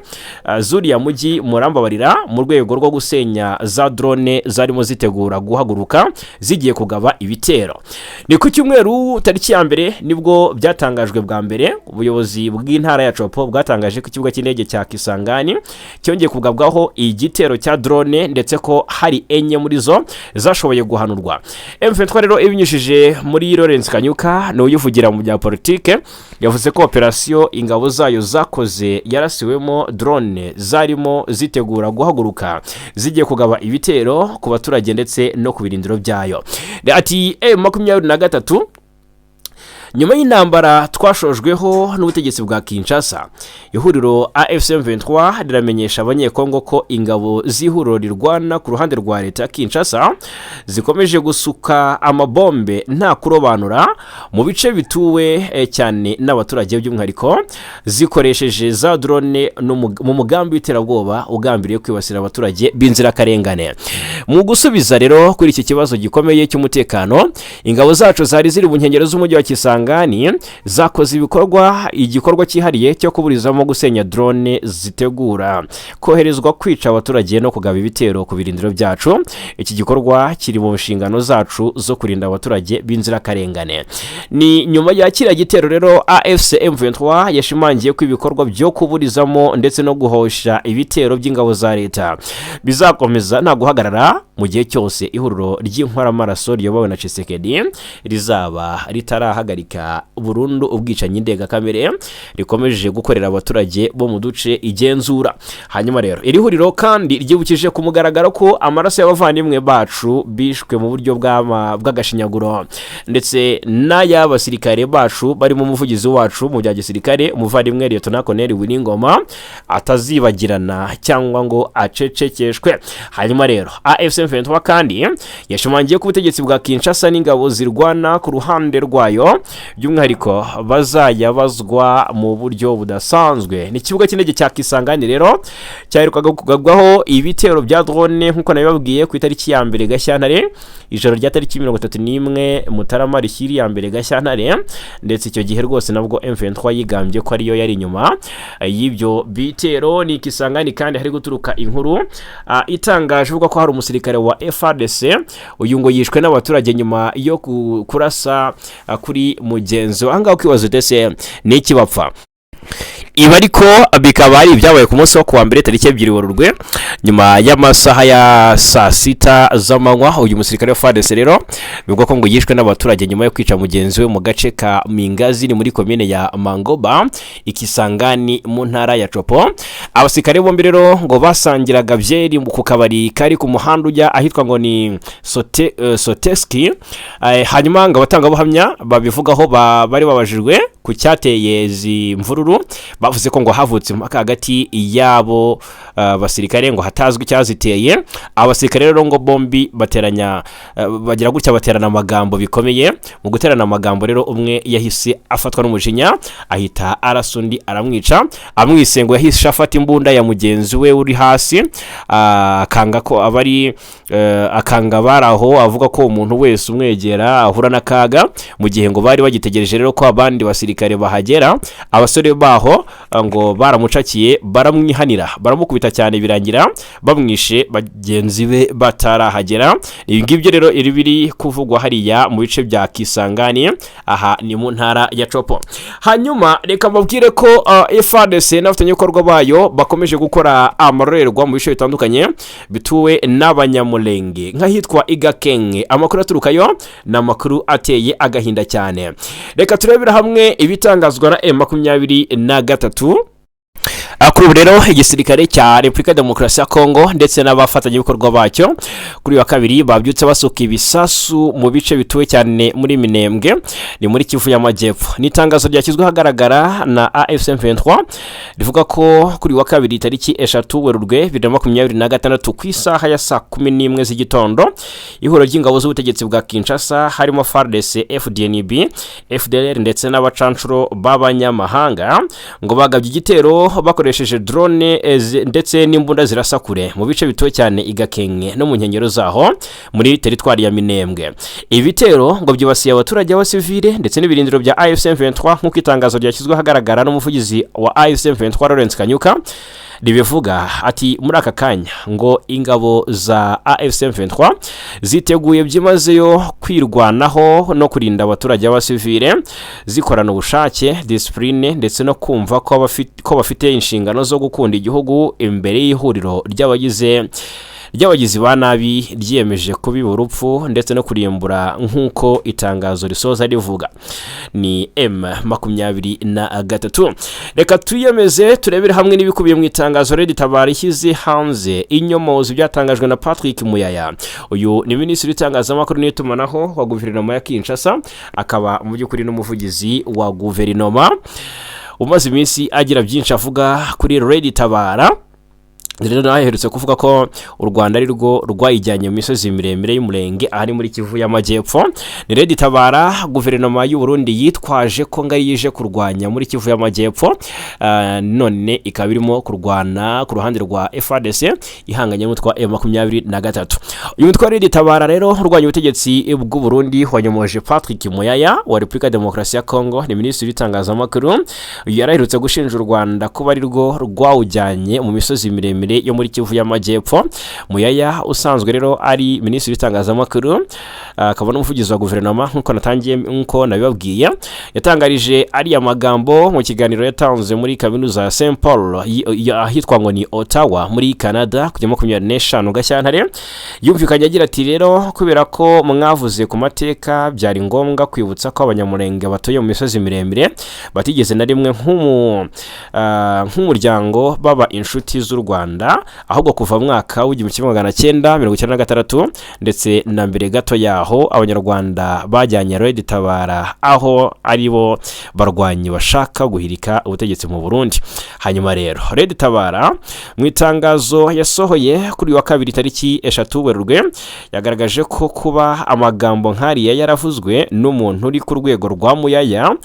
z'uriya mujyi, murambabarira, mu rwego rwo gusenya za drone zarimo zitegura guhaguruka zigiye kugaba ibitero. Ni ku cyumweru tariki ya 1 nibwo byatangajwe bwa mbere. Ubuyobozi bw'intara ya Tshopo bwatangaje ko ikibuga cy'indege cya Kisangani cyongeye kugabwaho igitero cya drone, ndetse ko hari enye muri zo zashoboye guhanurwa. M23 rero ibinyujije muri Lawrence Kanyuka, ni uyivugira mu bya politike, yavuze ko operasiyo ingabo zayo zakoze yarasiwemo drone zarimo zitegura guhaguruka zigiye kugaba ibitero ku baturage ndetse no ku birindiro byayo. Ati: "M23, nyuma y'intambara twashojweho n'ubutegetsi bwa Kinshasa, ihuriro AFC M23 riramenyesha Abanyekongo ko ingabo z'ihuriro rirwana ku ruhande rwa leta ya Kinshasa zikomeje gusuka amabombe nta kurobanura mu bice bituwe cyane n'abaturage, by'umwihariko zikoresheje za drone mu mugambi w'iterabwoba ugambiriye kwibasira abaturage b'inzirakarengane. Mu gusubiza rero kuri iki kibazo gikomeye cy'umutekano, ingabo zacu zari ziri mu nkengero z'umujyi wa Kisangani zakoze igikorwa cyihariye cyo kuburizamo gusenya drone zitegura koherezwa kwica abaturage no kugaba ibitero ku birindiro byacu. Iki gikorwa kiri mu nshingano zacu zo kurinda abaturage b'inzirakarengane." Ni nyuma ya kiriya gitero rero AFC M23 yashimangiye ko ibikorwa byo kuburizamo ndetse no guhosha ibitero by'ingabo za leta bizakomeza nta guhagarara mu gihe cyose ihuriro ry'inkoramaraso riyobowe na Tshisekedi rizaba ritarahagarika burundu ubwicanyi ndengakamere rikomeje gukorera abaturage bo mu duce igenzura. Hanyuma rero iri huriro kandi ryibukije ku mugaragaro ko amaraso y'abavandimwe bacu bishwe mu buryo bw'agashinyaguro ndetse n'ay'abasirikare bacu barimo umuvugizi wacu mu bya gisirikare, umuvandimwe Lieutenant Colonel Willy Ngoma, atazibagirana cyangwa ngo acecekeshwe. Hanyuma rero AFC M23 kandi yashimangiye ko ubutegetsi bwa Kinshasa n'ingabo zirwana ku ruhande rwayo by'umwihariko bazayabazwa mu buryo budasanzwe. Ni ikibuga cy'indege cya Kisangani rero cyaherukaga kugabwaho ibitero bya drone, nk'uko nabibabwiye, ku itariki ya 1 Gashyantare, ijoro rya tariki 31 Mutarama rishyira iya 1 Gashyantare. Ndetse icyo gihe rwose nabwo M23 yigambye ko ariyo yari inyuma y'ibyo bitero. Ni Kisangani kandi hari guturuka inkuru itangaje ivuga ko hari umusirikare wa FARDC, uyu ngo yishwe n'abaturage nyuma yo kurasa kuri mugenzi we. Ahangaha ukibaza uti: "Ese ni iki bapfa?" Ibi ariko bikaba ari ibyabaye ku munsi wo kuwa mbere tariki 2 Werurwe, nyuma y'amasaha ya saa 6 z'amanywa. Uyu musirikare wa FARDC rero bivugwa ko ngo yishwe n'abaturage nyuma yo kwica mugenzi we mu gace ka Mingazi, ni muri komine ya Mangoba, Ikisangani, mu ntara ya Tshopo. Abasirikare bombi rero ngo basangiraga byeri ku kabari kari ku muhanda ujya ahitwa ngo ni Soteski. Hanyuma ngo abatangabuhamya babivugaho bari babajijwe ku cyateye izi mvururu bavuze ko ngo abasirikare bombi bari Bavuze ko ngo havutse impaka hagati y'abo basirikare ngo hatazwi icyaziteye. Abasirikare rero ngo bombi bateranya, bagira gutya baterana amagambo bikomeye. Mu guterana amagambo rero, umwe yahise afatwa n'umujinya, ahita arasa undi, aramwica. Amwise ngo yahise afata imbunda ya mugenzi we uri hasi, akanga ko abari akanga bari aho, avuga ko umuntu wese umwegera ahura n'akaga. Mu gihe ngo bari bagitegereje rero ko abandi basirikare bahagera, abasore baho ngo baramucakiye, baramwihanira, baramukubita cyane, birangira bamwishe bagenzi be batarahagera. Ibi ngibyo rero iri biri kuvugwa hariya mu bice bya Kisangani, aha ni mu ntara ya Tshopo. Hanyuma reka mbabwire ko FARDC n'abafatanyabikorwa bayo bakomeje gukora amarorerwa mu bice bitandukanye bituwe n'Abanyamulenge, nk'ahitwa Igakenke. Amakuru aturukayo ni amakuru ateye agahinda cyane. Reka turebere hamwe ibitangazwa na M23. Kuri ubu rero igisirikare cya Repubulika ya Demokarasi ya Kongo ndetse n'abafatanyabikorwa bacyo kuri uyu wa kabiri babyutse basuka ibisasu mu bice bituwe cyane muri Minembwe, ni muri Kivu y'Amajyepfo. Ni itangazo ryashyizwe ahagaragara na AFC 23, rivuga ko kuri uyu wa kabiri tariki 3 Werurwe 2026, ku isaha ya saa 11 z'igitondo, ihuriro ry'ingabo z'ubutegetsi bwa Kinshasa harimo FARDC, FDNB, FDLR ndetse n'abacanshuro b'abanyamahanga ngo bagabye igitero bakoresheje drone ndetse n'imbunda zirasa kure mu bice bituwe cyane Igakenke no mu nkengero zaho muri teritwari ya Minembwe. Ibitero ngo byibasiye abaturage b'abasivile ndetse n'ibirindiro bya AFC 23, nk'uko itangazo ryashyizwe ahagaragara n'umuvugizi wa AFC 23 Lawrence Kanyuka ribivuga. Ati muri aka kanya ngo ingabo za AFC 23 ziteguye byimazeyo kwirwanaho no kurinda abaturage b'abasivile, zikorana ubushake, discipline ndetse no kumva ko bafite inshingano zo gukunda igihugu imbere y'ihuriro ry'abagizi ba nabi ryiyemeje kubiba urupfu ndetse no kurimbura, nk'uko itangazo risoza rivuga. Ni M23. Reka tuyemeze turebere hamwe n'ibikubiye mu itangazo Red Tabara ishyize hanze inyomozi byatangajwe na Patrick Muyaya. Uyu ni minisitiri w'itangazamakuru n'itumanaho wa guverinoma ya Kinshasa, akaba mu by'ukuri n'umuvugizi wa guverinoma, umaze iminsi agira byinshi avuga kuri Red Tabara. Rero nawe aherutse kuvuga ko u Rwanda ari rwo rwayijyanye mu misozi miremire y'Umurenge, ahari muri Kivu y'Amajyepfo. Ni Red Tabara guverinoma y'u Burundi yitwaje ko ngari yije kurwanya muri Kivu y'Amajyepfo, none ikaba irimo kurwana ku ruhande rwa FARDC ihanganye n'umutwe wa M23. Uyu mutwe wa Red Tabara rero urwanya ubutegetsi bw'u Burundi wanyomoje Patrick Muyaya wa Repubulika ya Demokarasi ya Kongo, ni minisitiri w'itangazamakuru. Uyu yaraherutse gushinja u Rwanda kuba ari rwo rwawujyanye mu misozi miremire yo muri Kivu y'Amajyepfo. Muyaya usanzwe rero ari minisitiri w'itangazamakuru, akaba n'umuvugizi wa guverinoma, nk'uko natangiye, nk'uko nabibabwiye, yatangarije ariya magambo mu kiganiro yatanze muri kaminuza ya St Paul ahitwa ngo ni Ottawa muri Canada kujya 25 Gashyantare. Yumvikanye agira ati: "Rero kubera ko mwavuze ku mateka, byari ngombwa kwibutsa ko Abanyamurenge batuye mu misozi miremire batigeze na rimwe nk'umuryango baba inshuti z'u Rwanda, ahubwo kuva mu mwaka w'1996 ndetse na mbere gato yaho, Abanyarwanda bajyanye Red Tabara aho ari bo barwanyi bashaka guhirika ubutegetsi mu Burundi." Hanyuma rero Red Tabara mu itangazo yasohoye kuri uyu wa kabiri tariki 3 Werurwe yagaragaje ko kuba amagambo nk'ariya yaravuzwe n'umuntu uri ku rwego rwa Muyaya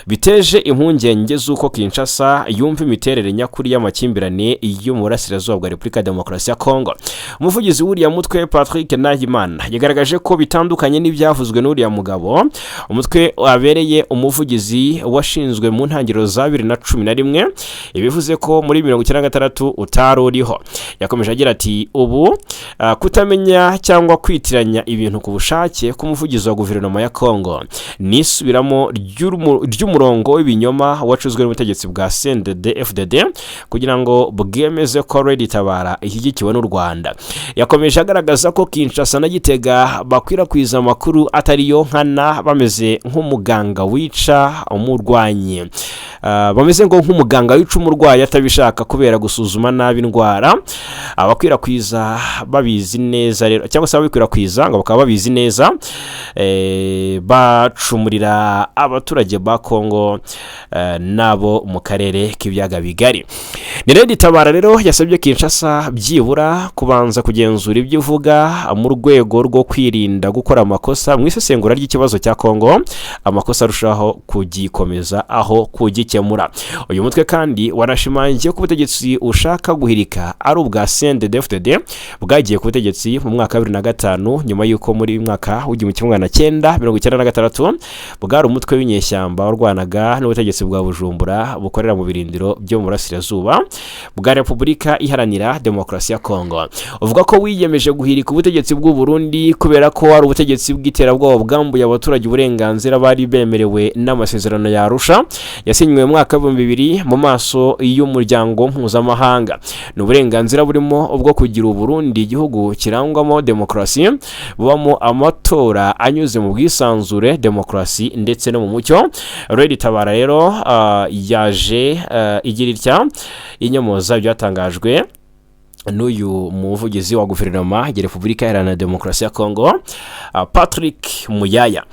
biteje impungenge z'uko Kinshasa yumva imiterere nyakuri y'amakimbirane yo mu burasirazuba bwa Repubulika ya Demokarasi ya Kongo. Umuvugizi w'uriya mutwe Patrick Nahimana yagaragaje ko bitandukanye n'ibyavuzwe n'uriya mugabo, umutwe wabereye umuvugizi washinzwe mu ntangiriro za 2011, ibivuze ko muri 96 utari uriho. Yakomeje agira ati: "Ubu kutamenya cyangwa kwitiranya ibintu ku bushake k'umuvugizi wa guverinoma ya Kongo ni isubiramo ry'umurongo w'ibinyoma wacuzwe n'ubutegetsi bwa CNDD FDD kugira ngo bwemeze ko Red Tabara ari umutwe Red Tabara ishyigikiwe n'u Rwanda. Yakomeje agaragaza ko Kinshasa na Gitega bakwirakwiza amakuru atariyo nkana, bameze nk'umuganga wica umurwanyi. Bameze ngo nk'umuganga wica umurwayi atabishaka kubera gusuzuma nabi indwara. Abakwirakwiza babizi neza rero, cyangwa se ababikwirakwiza ngo bakaba babizi neza, bacumurira abaturage ba Kongo n'abo mu karere k'ibiyaga bigari. Ni Red Tabara rero yasabye Kinshasa byibura kubanza kugenzura ibyo ivuga mu rwego rwo kwirinda gukora amakosa mu isesengura ry'ikibazo cya Kongo, amakosa arushaho kugikomeza aho kugikemura. Uyu mutwe kandi wanashimangiye ko ubutegetsi ushaka guhirika ari ubwa CNDD-FDD bwagiye ku butegetsi mu mwaka wa 2005, nyuma y'uko muri mwaka w'1996 bwari umutwe w'inyeshyamba warwanaga n'ubutegetsi bwa Bujumbura bukorera mu birindiro byo mu burasirazuba bwa Repubulika Iharanira Demokarasi ya Kongo. Uvuga ko wiyemeje guhirika ubutegetsi bw'u Burundi kubera ko ari ubutegetsi bw'iterabwoba bwambuye abaturage uburenganzira bari bemerewe n'amasezerano ya Arusha yasinywe mu mwaka w'2000 mu maso y'umuryango mpuzamahanga. Ni uburenganzira burimo ubwo kugira Uburundi igihugu kirangwamo demokarasi, bubamo amatora anyuze mu bwisanzure, demokarasi ndetse no mu mucyo. Red Tabara rero yaje igira itya inyomoza byatangajwe n'uyu muvugizi wa guverinoma ya Repubulika Iharanira Demokarasi ya Kongo, Patrick Muyaya.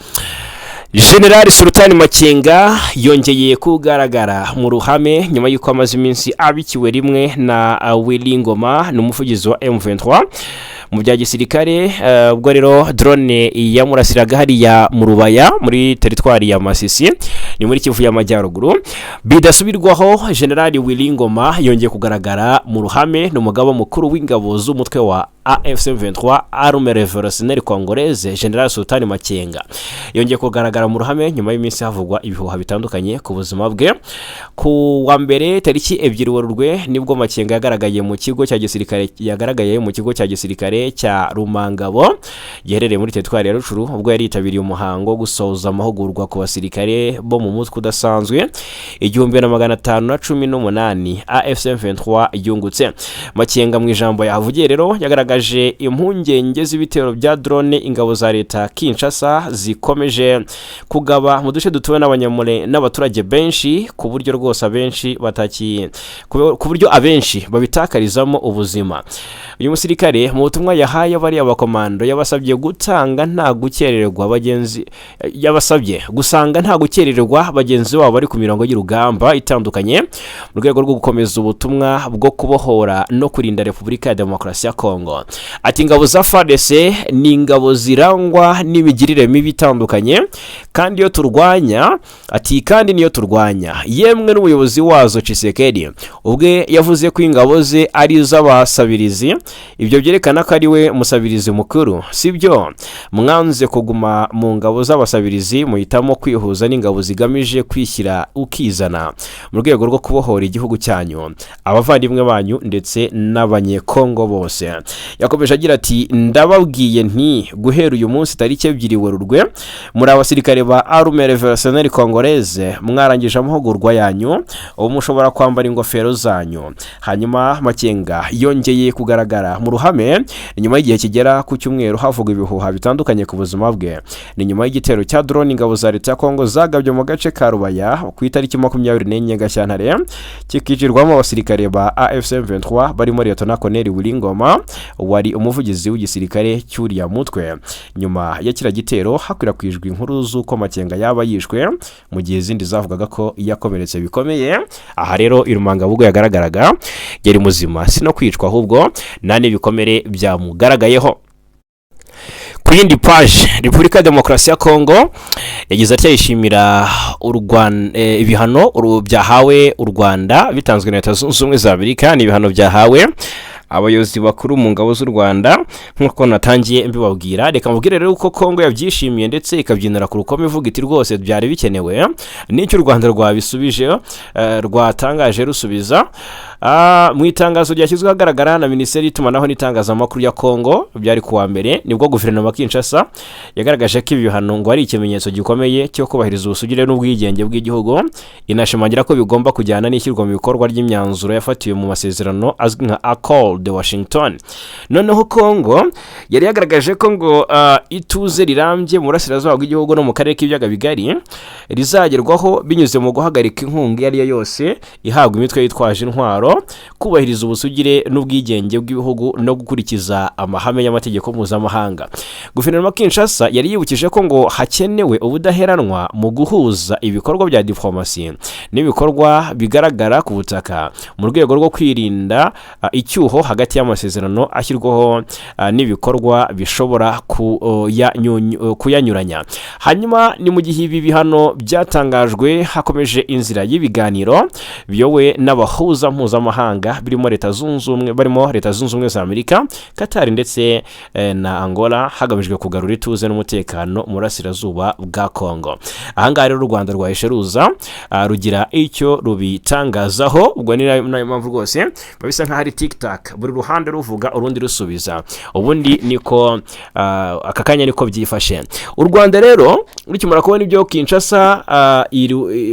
General Sultani Makenga yongeye kugaragara mu ruhame nyuma y'uko amaze iminsi abikiwe rimwe na Willy Ngoma, ni umuvugizi wa M23 mu bya gisirikare. Ubwo rero drone yamurasiraga hariya mu Rubaya muri teritwari ya Masisi, ni muri Kivu y'Amajyaruguru. Bidasubirwaho, General Willy Ngoma yongeye kugaragara mu ruhame. Ni umugaba mukuru w'ingabo z'umutwe wa AFC M23, Armée Révolutionnaire Congolaise. General Sultani Makenga yongeye kugaragara mu ruhame nyuma y'iminsi havugwa ibihuha bitandukanye ku buzima bwe. Ku wa mbere tariki 2 Werurwe nibwo Makenga yagaragaye mu kigo cya gisirikare cya Rumangabo giherereye muri teritwari ya Rutshuru, ubwo yari yitabiriye umuhango wo gusoza amahugurwa ku basirikare bo mu mutwe udasanzwe 1518 AFC M23 yungutse. Makenga mu ijambo yahavugiye rero yagaragaje impungenge z'ibitero bya drone ingabo za leta Kinshasa zikomeje kugaba mu duce dutuwe n'abanyamure n'abaturage benshi, ku buryo rwose abenshi bataki ku buryo abenshi babitakarizamo ubuzima. Uyu musirikare mu butumwa yahaye bariya bakomando yabasabye gutanga nta gukererwa bagenzi yabasabye gusanga nta gukererwa bagenzi babo bari ku mirongo y'urugamba itandukanye, mu rwego rwo gukomeza ubutumwa bwo kubohora no kurinda Repubulika ya Demokarasi ya Kongo. Ati: "Ingabo za FARDC ni ingabo zirangwa n'imigirire mibi itandukanye, kandi iyo turwanya," ati, "kandi niyo turwanya, yemwe n'umuyobozi wazo Tshisekedi ubwe yavuze ko ingabo ze ari iz'abasabirizi. Ibyo byerekana ko ari we musabirizi mukuru, sibyo? Mwanze kuguma mu ngabo z'abasabirizi, muhitamo kwihuza n'ingabo zigamije kwishyira ukizana mu rwego rwo kubohora igihugu cyanyu, abavandimwe banyu ndetse n'Abanyekongo bose." Yakomeje agira ati: "Ndababwiye nti guhera uyu munsi tariki 2 Werurwe, muri abasirikare ba Armée Révolutionnaire Congolaise, mwarangije amahugurwa yanyu, ubu mushobora kwambara ingofero zanyu." Hanyuma Makenga yongeye kugaragara mu ruhame nyuma y'igihe kigera ku cyumweru havugwa ibihuha bitandukanye ku buzima bwe. Ni nyuma y'igitero cya drone ingabo za leta ya Kongo zagabye mu gace ka Rubaya ku itariki 24 Gashyantare, kikicirwamo abasirikare ba AFC M23 barimo Liyetona Koloneli Willy Ngoma wari umuvugizi w'igisirikare cy'uriya mutwe. Nyuma ya kiriya gitero hakwirakwijwe inkuru z'uko Makenga yaba yishwe, mu gihe izindi zavugaga ko yakomeretse bikomeye. Aha rero i Rumangabugo yagaragaraga yari muzima, si no kwicwa, ahubwo nta n'ibikomere byamugaragayeho. Ku yindi paje, Repubulika ya Demokarasi ya Kongo yagize atya yishimira ibihano byahawe u Rwanda bitanzwe na Leta Zunze Ubumwe za Amerika. Ni ibihano byahawe abayobozi bakuru mu ngabo z'u Rwanda nk'uko natangiye mbibabwira. Reka mubwire rero uko Kongo yabyishimiye ndetse ikabyinira ku rukoma, ivuga iti rwose byari bikenewe. N'icyo u Rwanda rwabisubije, rwatangaje rusubiza. Mu itangazo ryashyizwe ahagaragara na Minisiteri y'Itumanaho n'Itangazamakuru ya Kongo, byari kuwa mbere, nibwo guverinoma ya Kinshasa yagaragaje ko ibi bihano ngo ari ikimenyetso gikomeye cyo kubahiriza ubusugire n'ubwigenge bw'igihugu, inashimangira ko bigomba kujyana n'ishyirwa mu bikorwa ry'imyanzuro yafatiwe mu masezerano azwi nka Accord de Washington. Noneho Kongo yari yagaragaje ko ngo ituze rirambye mu burasirazuba bw'igihugu no mu karere k'Ibiyaga Bigari rizagerwaho binyuze mu guhagarika inkunga iyo ari yo yose ihabwa imitwe yitwaje intwaro, kubahiriza ubusugire n'ubwigenge bw'ibihugu no gukurikiza amahame y'amategeko mpuzamahanga. Guverinoma ya Kinshasa yari yibukije ko ngo hakenewe ubudaheranwa mu guhuza ibikorwa bya diplomasi n'ibikorwa bigaragara ku butaka mu rwego rwo kwirinda icyuho hagati y'amasezerano ashyirwaho n'ibikorwa bishobora kuyanyuranya. Hanyuma ni mu gihe ibi bihano byatangajwe, hakomeje inzira y'ibiganiro biyobowe n'abahuza mpuzamahanga birimo Leta Zunze Ubumwe, barimo Leta Zunze Ubumwe za Amerika, Katari ndetse na Angola, hagamijwe kugarura ituze n'umutekano mu burasirazuba bwa Kongo. Ahangaha rero u Rwanda rwahise ruza rugira icyo rubitangazaho. Ubwo ni nayo mpamvu rwose biba bisa nk'aho ari tikitaka, buri ruhande ruvuga urundi rusubiza. Ubundi niko aka kanya niko byifashe. U Rwanda rero rukimara kubona ibyo Kinshasa,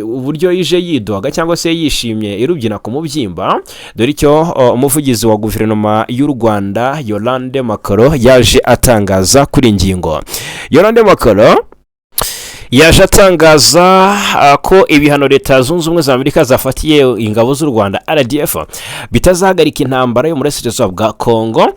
uburyo ije yidoga cyangwa se yishimye irubyina ku mubyimba, dore icyo umuvugizi wa guverinoma y'u Rwanda Yolande Makolo yaje atangaza kuri iyi ngingo. Yolande Makolo yaje atangaza ko ibihano Leta Zunze Ubumwe za Amerika zafatiye ingabo z'u Rwanda RDF bitazahagarika intambara yo mu burasirazuba bwa Kongo.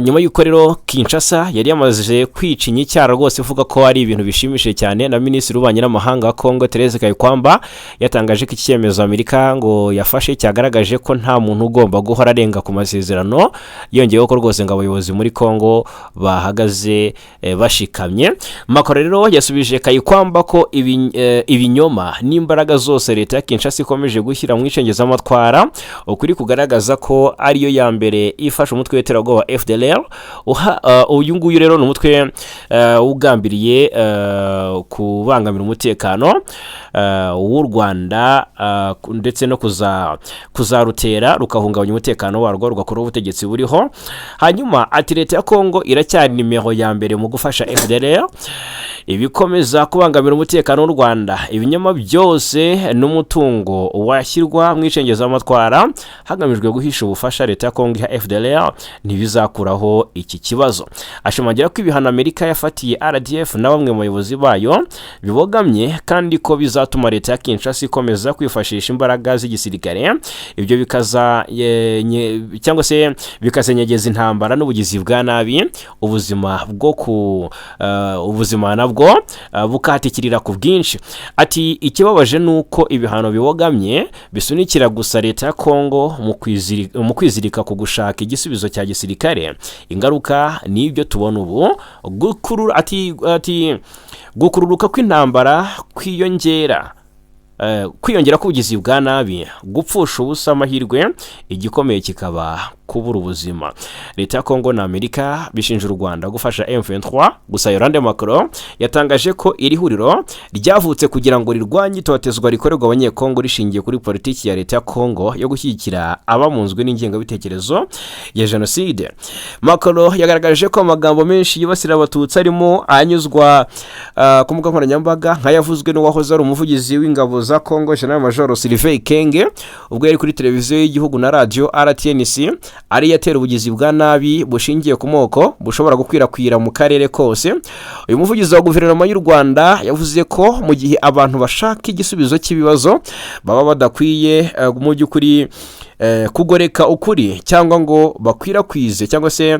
Nyuma y'uko rero Kinshasa yari yamaze kwicinya icyara rwose ivuga ko ari ibintu bishimishije cyane, na Minisitiri w'Ububanyi n'Amahanga wa Kongo Therese Kayikwamba yatangaje ko iki cyemezo Amerika ngo yafashe cyagaragaje ko nta muntu ugomba guhora arenga ku masezerano. Yongeyeho ko rwose ngo abayobozi muri Kongo bahagaze bashikamye. Makolo rero yasubije Kayikwamba ko ibinyoma n'imbaraga zose leta ya Kinshasa ikomeje gushyira mu icengezamatwara, ukuri kugaragaza ko ariyo ya mbere ifasha umutwe w'iterabwoba wa FDLR. Uyu nguyu rero ni umutwe ugambiriye kubangamira umutekano w'u Rwanda ndetse no kuzarutera rukahungabanya umutekano warwo, rugakuraho ubutegetsi buriho. Hanyuma ati leta ya Kongo iracyari nimero ya mbere mu gufasha FDLR, ibikomeza kubangamira umutekano w'u Rwanda. Ibinyoma byose n'umutungo washyirwa mu icengezamatwara hagamijwe guhisha ubufasha leta ya Kongo iha FDLR ntibizakuraho iki kibazo. Ashimangira ko ibihano Amerika yafatiye RDF na bamwe mu bayobozi bayo bibogamye, kandi ko bizatuma leta ya Kinshasa ikomeza kwifashisha imbaraga z'igisirikare, ibyo bikaza cyangwa se bikazenyegeza intambara n'ubugizi bwa nabi, ubuzima bwo ku ubuzima nabwo bukahatikirira ku bwinshi. Ati ikibabaje ni uko ibihano bibogamye bisunikira gusa leta ya Kongo mu kwizirika ku gushaka igisubizo cya gisirikare. Ingaruka ni ibyo tubona ubu, ati gukururuka kw'intambara kwiyongera, kwiyongera k'ubugizi bwa nabi, gupfusha ubusa amahirwe, igikomeye kikaba kubura ubuzima. Leta ya Kongo na Amerika bishinja u Rwanda gufasha M23. Gusa Yolande Makolo yatangaje ko iri huriro ryavutse kugira ngo rirwanye itotezwa rikorerwa Abanyekongo rishingiye kuri politiki ya leta ya Kongo yo gushyigikira abamunzwe n'ingengabitekerezo ya jenoside. Makolo yagaragaje ko amagambo menshi yibasira Abatutsi arimo anyuzwa ku mbuga nkoranyambaga, nk'ayavuzwe n'uwahoze ari umuvugizi w'ingabo za Kongo General Major Sylvain Ekenge ubwo yari kuri televiziyo y'igihugu na radiyo RTNC, ariyo atera ubugizi bwa nabi bushingiye ku moko bushobora gukwirakwira mu karere kose. Uyu muvugizi wa guverinoma y'u Rwanda yavuze ko mu gihe abantu bashaka igisubizo cy'ibibazo baba badakwiye mu by'ukuri kugoreka ukuri cyangwa ngo bakwirakwize cyangwa se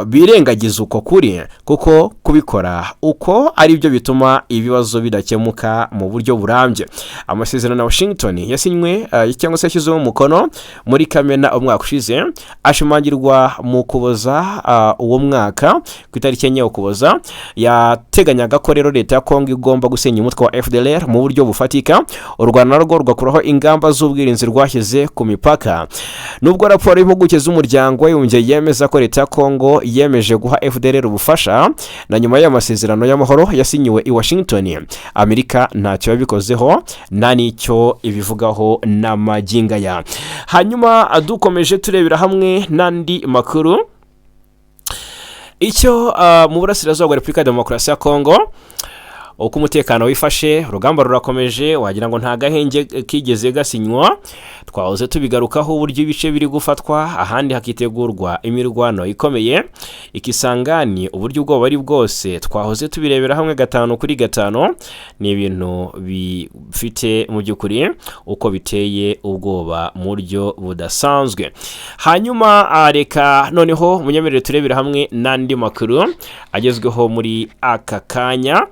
birengagize uko kuri, kuko kubikora uko ari byo bituma ibibazo bidakemuka mu buryo burambye. Amasezerano ya Washington yasinywe cyangwa se yashyizweho umukono muri Kamena umwaka ushize, ashimangirwa mu Kuboza uwo mwaka ku itariki 4 Ukuboza, yateganyaga ko rero leta ya Kongo igomba gusenya umutwe wa FDLR mu buryo bufatika, u Rwanda narwo rugakuraho ingamba z'ubwirinzi rwashyize ku mipaka. Amerika. Nubwo raporo y'impuguke z'Umuryango w'Abibumbye yemeza ko leta ya Kongo yemeje guha FDLR ubufasha na nyuma y'ayo masezerano y'amahoro yasinyiwe i Washington, Amerika ntacyo yabikozeho, nta n'icyo ibivugaho n'amagingaya. Hanyuma dukomeje turebera hamwe n'andi makuru, icyo mu burasirazuba bwa Repubulika ya Demokarasi ya Kongo, uko umutekano wifashe, urugamba rurakomeje, wagira ngo nta gahenge kigeze gasinywa. Twahoze tubigarukaho, uburyo ibice biri gufatwa, ahandi hakitegurwa imirwano ikomeye. Ikisangani, uburyo ubwoba ari bwose, twahoze tubirebera hamwe gatanu kuri gatanu. Ni ibintu bifite mu by'ukuri uko biteye ubwoba mu buryo budasanzwe. Hanyuma reka noneho munyemerere turebera hamwe n'andi makuru agezweho muri aka kanya.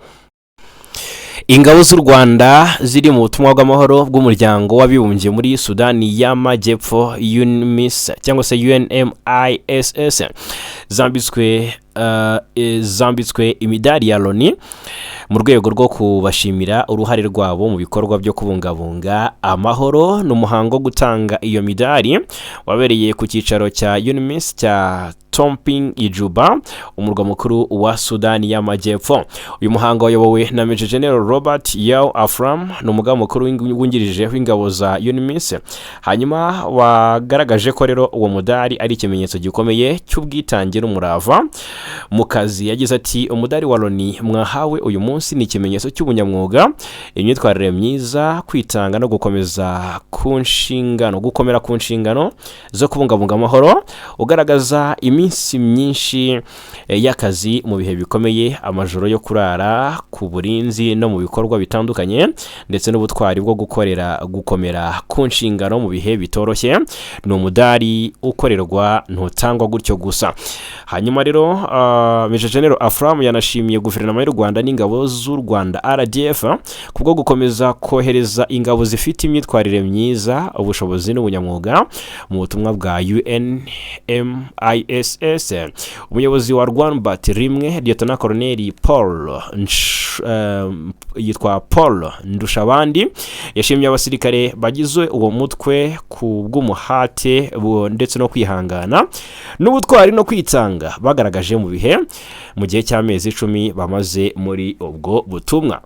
Ingabo z'u Rwanda ziri mu butumwa bw'amahoro bw'Umuryango w'Abibumbye muri Sudani y'Amajyepfo, UNMISS cyangwa se UNMISS, zambitswe imidari ya Loni mu rwego rwo kubashimira uruhare rwabo mu bikorwa byo kubungabunga amahoro. Ni umuhango wo gutanga iyo midari wabereye ku cyicaro cya UNMISS cya Tomping i Juba, umurwa mukuru wa Sudani y'Amajyepfo. Uyu muhango wayobowe na Major General Robert Yao Afram, ni umugaba mukuru wungirije w'ingabo za UNMISS. Hanyuma wagaragaje ko rero uwo mudari ari ikimenyetso gikomeye cy'ubwitange n'umurava mu kazi. Yagize ati: "Umudari wa Loni mwahawe uyu munsi ni ikimenyetso cy'ubunyamwuga, imyitwarire myiza, kwitanga no gukomeza ku nshingano, gukomera ku nshingano zo kubungabunga amahoro, ugaragaza iminsi myinshi y'akazi mu bihe bikomeye, amajoro yo kurara ku burinzi no mu bikorwa bitandukanye, ndetse n'ubutwari bwo gukorera, gukomera ku nshingano mu bihe bitoroshye. Ni umudari ukorerwa, ntutangwa gutyo gusa." Hanyuma rero Major General Afram yanashimiye Guverinoma y'u Rwanda n'ingabo z'u Rwanda RDF kubwo gukomeza kohereza ingabo zifite imyitwarire myiza, ubushobozi n'ubunyamwuga mu butumwa bwa UNMISS. Umuyobozi wa Rwanbat 1, Lieutenant Colonel Paul yitwa Paul Ndushabandi, yashimye abasirikare bagize uwo mutwe ku bw'umuhate ndetse no kwihangana n'ubutwari no kwitanga bagaragaje mu gihe cy'amezi 10 bamaze muri ubwo butumwa.